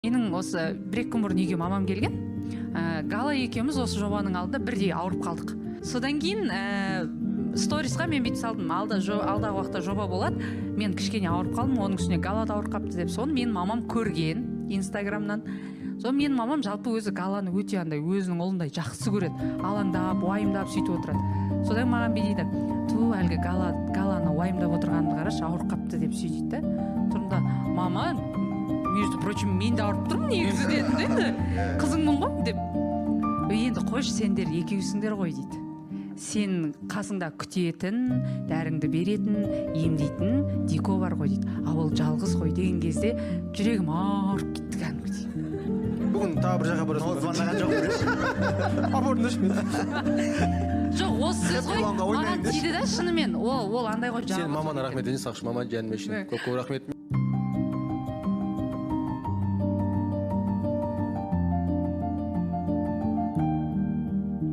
Менің осы бір екі күн бұрын үйге мамам келген. Гала екеуміз осы жобаның алдында бірдей ауырып қалдық. Содан кейін сторисқа мен бүйтіп салдым: алда алдағы уақытта жоба болады, мен кішкене ауырып қалдым, оның үстіне Гала да ауырып қалыпты деп. Соны менің мамам көрген Инстаграмнан. Соны менің мамам жалпы өзі Галаны өте андай өзінің ұлындай жақсы көреді, алаңдап, уайымдап, сөйтіп отырады. Содан маған бүй дейді: «Ту, әлгі Галаны уайымдап отырғанымды қарашы, ауырып қалыпты», – деп сөйтеді да. Тұрмын да: «Мама, между прочим, мен де ауырып тұрмын негізі», – дедім да, енді қызыңмын ғой деп. «Өй, енді қойшы, сендер екеусіңдер ғой», – дейді. «Сен қасыңда күтетін, дәріңді беретін, емдейтін Дико бар ғой», – дейді. «Ал ол жалғыз ғой», – деген кезде жүрегім ауырып кетті кәдімгідей. Бүгін тағы бір жаққа барасың ба? Звондаған жоқпын деші. Апарыңдаршы мені. Жоқ, осы сөз ғой Ойнаймын маған деші. тиді да шынымен. Ол андай ғой, Сен жалғыз мамана ғой. рахмет айтайын, сақшы мама, жаным үшін. Көп көп рахмет.